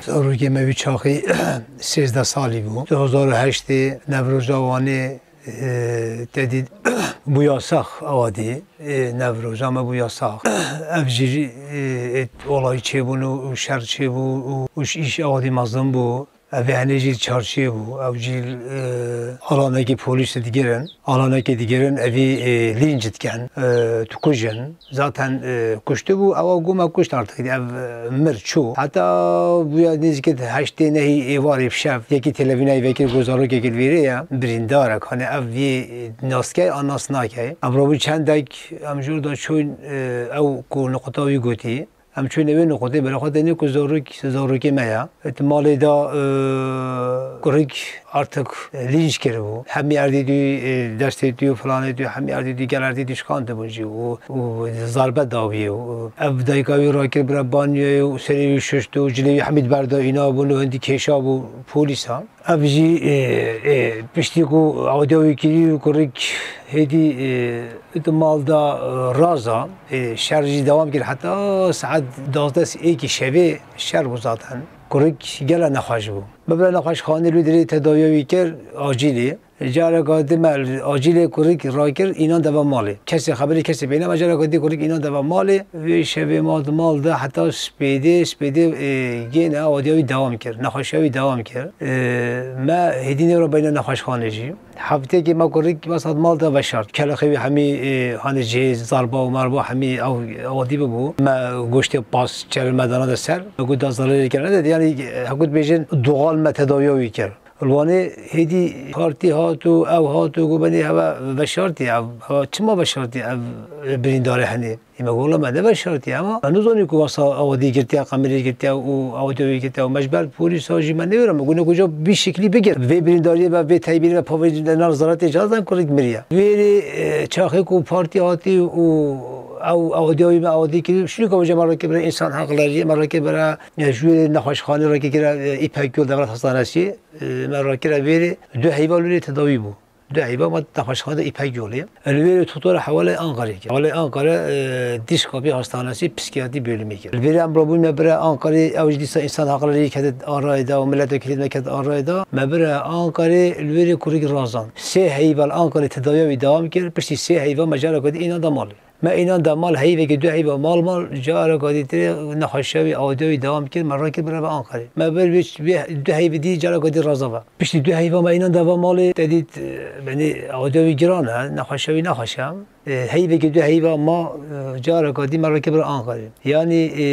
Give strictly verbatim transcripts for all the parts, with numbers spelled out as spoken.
Zarokê me wî çaxî sêzdeh salî bû. Du hezar û heştê Newroja Wanê, e, te dît bû yasax awa dî. E, Newroja me bû yasax. Ev jî, e, e, olayî çêbûn û, û şer çêbû û, û îş awa dî mezin bû. Ev ê henê jî çarşiyê bû. Ew jî, e, alanekî polîs digirin. Alanekê digirin, evî, e, lînc dikin, e, dikujin. Zaten, e, kuştibû, ewa got me kuşt artık. Ev, e, mir çû. Heta bûya nêzîkî heştê nehî êvarê bi şev. Yekî televînayê vekir got zarokekî li vêrê ye. Birîndarek. Hani ev vê, e, nas dikey, an nas nakey. Em rabû çendek, em ji orda çûn, e, ew ku nuqta wî gotî. Em çûne wê nuqutê, bela xwe tenê ku zarok, zarokê me ya. Di malê de, e, kurik artık lînc kiribû. Hemî erdî dû, e, destê dû, filanê dû, hemî erdî dû, gel erdî dû şikandibûn jî û, û zarbe dawiyê û ev dayika wî rakir bira banyoyê û serê wî şuşt û cilê wî hemî berda îna bûn û hindî kêşa bû polîsa. Ev jî, e, e, piştî ku awdiya wî kirî û kurik hêdî, e, di mal de, e, raza, e, şer jî dewam kir heta saet duwazdeh êkî şevê şer bû zaten. Kurik gele nexweş bû. Me bira nexweşxanê li dirê tedawiya wî kir, acîlî. Careka di me acîlê kurik rakir, înan deve malê. Kesê xeberê kesê pê neme, careka di kurik înan deve malê. Vê şevê ma di mal de heta spêdê, spêdê, e, gêne awdiya wî dewam kir, nexweşiya wî dewam kir. E, me hêdî nêro beyne nexweşxanê jî. Heftêkê me kurik wesat mal de veşart. Kelexê wî hemî, e, hanê cihê zarba û marba hemî ew, ew dî bibû. Me goştê pas çerê me dana de ser. Me got da zararê kir. Ne de, yani, e, hekû dibêjin doğal me tedawiya wî kir. Li Wanê hêdî partî hat û ew hat û got benê heve veşartî ev, heve çima veşartî ev birîndarê henê? Ê me got wela me neveşartî, ema me nizanî ku wesa awa dî girtiya, qemirê girtiya û awa dî wê girtiya û me ji ber polîsa jî me newêra me got ne kuca bî şiklî bigir. Vê birîndariyê ve, vê teybîrê ve, pavê ji nav zaratê cazdan kurik miriye. Wêrê, e, çaxê ku partî hatî û ew awa dî wî me awa dî kirî, şûnî ku me rakê bire însan heqlerî, me rakê bire, e, ji wê nexweşxanê rakê kire, e, Îpek Yol Devlet Hastanesi. E, me rakire vêrê du heyva li wêrê tedawî bû. Du heyva me nexweşxane Îpek Yolê. Li wêrê tutora hewalê Ankarê kir. Hewalê Ankara, e, Dişkapî Hastanesi Psikiyatrî Bölümü kir. Li vêrê em rabûyî me bire Ankarê, ew jî dîsa însan heqlerî kete arayê de û milletvekilî me kete arayê de. Me bire Ankarê li wêrê kurik razan. Sê heyva li Ankarê tedawiya wî dewam kir. Piştî sê heyva me careke dî înan da malê. Me înan da mal heyvekê du heyva mal mal, careka dî tirê nexweşiya wî, awdiya wî dewam kir, me rakir bire ve Ankarê. Me bir wê, wê du heyvî dî careka dî raza ve. Piştî du heyva me înan da ve malê, te dît, e, benî awdiya wî giran e, nexweşiya wî nexweş e. E, heyvekê du heyva ma, e, careka dî me rakir bire Ankarê. Yanî, e,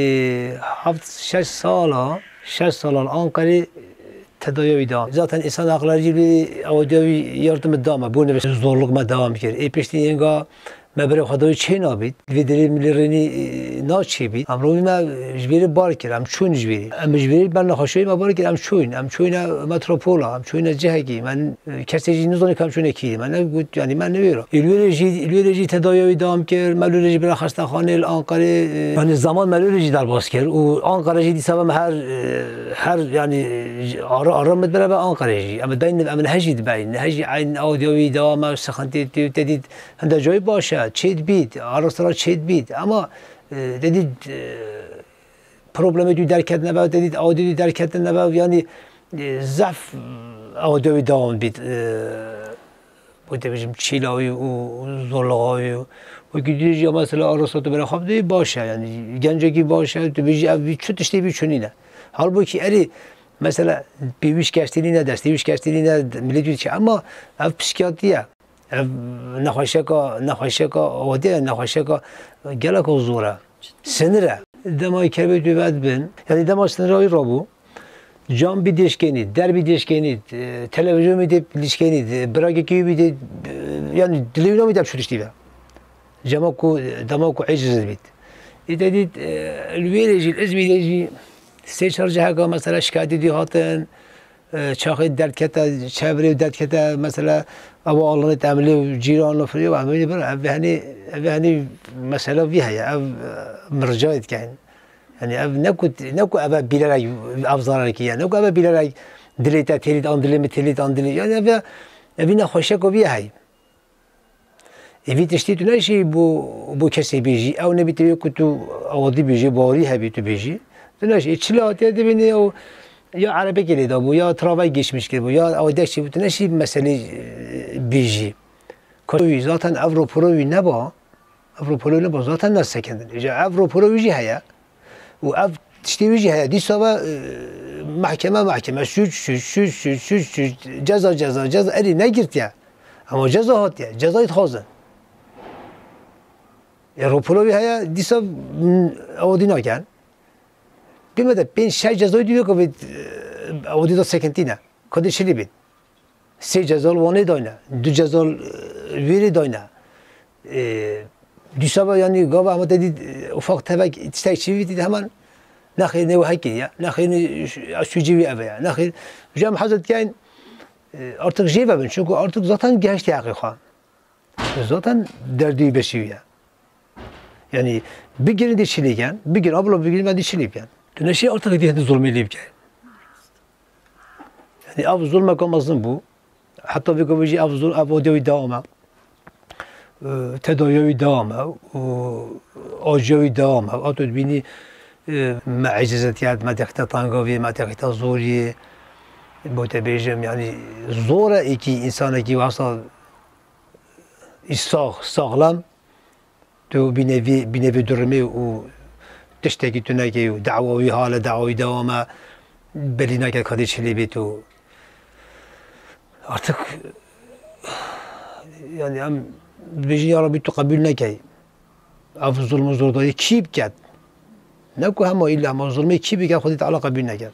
heft, şeş sala, şeş sala li Ankarê tedawiya wî dewam. Zaten însan heqlerî jî vê awdiya wî yardim da me, bûne zorluk me dewam kir. Ê piştî yenga me bire xwe dawî çê nabît. Vê derê milê rênî, e, naçêbît. Em rûnî me ji vêrê bar kir, em çûn ji vêrê. Em ji vêrê ber nexweşiyê me bar kir, em çûn. Em çûne metropola, em çûne cihekî. Me, e, kesê jî nizanî ku em çûne kî. Me negot, yanî me newêra. Ê li wêrê jî, li wêrê jî tedawiya wî dewam kir. Me li wêrê jî bire xestaxanê li Ankarê, e, yanî zaman me li wêrê jî derbas kir. Û Ankara jî dîsa me her, e, her, yanî, e, ara, ara me bire be Ankarê jî. Em dayîn, em nehejî dibeyn. Nehejî eyn awdiya wî dewam e, sixintê tê, te dît. Hinde cayî baş e, çêdibît, arastara çêdibît. Ama, e, te dît, e, problemê dû derket nebe, te dît awdî dû derket nebe, yanî, e, zehf awdî wî dewam bît, e, bo te bêjim çîla wî û zorluxa wî û wekî dû jî mesela arasta tu bere xwe bidî baş e, yanî gencekî baş e, tu bêjî ev çi tiştê bî çi nîne. Halbûkî erê mesela pêwî şikestî nîne, destê wî şikestî nîne, milî dû diçe. Ema ev psikiyatrî ye. Ev nexweşeka, nexweşeka odê ye, nexweşeka geleka zor e. Sinir e. Dema kerbê tu vedibin, yanî dema sinira wî rabû, cam bî dêşkenî, der bî dêşkenî, e, televîzyon bî dê lîşkenî, e, birakekî wî bî dê, e, yanî dilê wî namî deb şuriştî be. Cama ku, dema ku eciz bît. Îte dît, e, li wêrê jî, li Izmîrê jî sê çar ciheka mesela şikayetê dî hatin, e, çaxê derdkete, çevrê derdkete, mesela, ew alanê te em lê cîran û firê, em ê bir, ev henî, ev henî mesela vî heye, ev, e, mircayê dikeyn. Yani ev ne ku, ne ku ev bilerek ev zarar kiriye, ne ku ev bilerek dilê te têlît an dilê min têlît an dilê, yani ev, ev nexweşe ku vî hey. Ê vî tiştî tu neşî bo, bo kesê bêjî. Ew nebî tevê ku tu awadî bêjî, bawerî hebî tu bêjî. Tu neşî. Ê çi lê hatiye dibînî ew, Ya erebekê lê dabû, ya travay geçmiş kiribû, ya ew deştî bû, tu neşî meselê, e, bêjî. Ka wî zaten ev roporo wî neba, ev roporo neba zaten nesekendin. Îca ev roporo wî jî heye. Û ev tiştê wî jî heye. Dîsa ve, e, mehkeme, mehkeme, şûc, şûc, şûc, şûc, şûc, şûc, ceza, ceza, ceza, erî negirtiye. Ama ceza hatiye, cezayê dixwazin. E, roporo wî heye, dîsa, m, ew dî nakin. Bime de pênc şeş cezayê dî yok, e, ew dî da sekintî ne. Kadê çilî bin. Sê ceza li Wanê dayne, du ceza li, e, Vêrê dayne. E, dîsa ve, yanî, gava hema te dî, e, ufak tevek tiştek çi vî dî hemen nexê nê wehekê ye, nexê nê ş-, şûcî wî eve ye, nexê, ji em hezet keyn, e, artık jê vebin, çünkü artık zaten gehiştî heqê xwe. Zaten derdî beşî ye. Yanî bigirin dê çilî ken, bigirin, abla bigirin, ben dê çilî ken. Tu neşî artık dê hindî zulmê lê bike. Yanî ev zulmeke mezin bû. Heta vê gavê jî ev zul-, ev odiya wî devam e. Ee, tedawiya wî devam e. Û aciya wî devam e. Ato dibînî, e, me ecizet yad, me dexte tangavî, me dexte zorî. Bo te bêjim, yanî zor e êkî însanekî wasa î sax, saxlem, tu bîne vî, bîne vî durumê û tiştekî tu nekey û dawa wî hale, dawa wî devam e, belî nake kadê çilê bê tu. Artık, yanî em dibêjin, ya Rabbî tu qebûl nekey. Ev zulm û zordarî kî biket? Ne ku hema îlla hema zulmê kî biket, Xwedê Teala qebûl neket.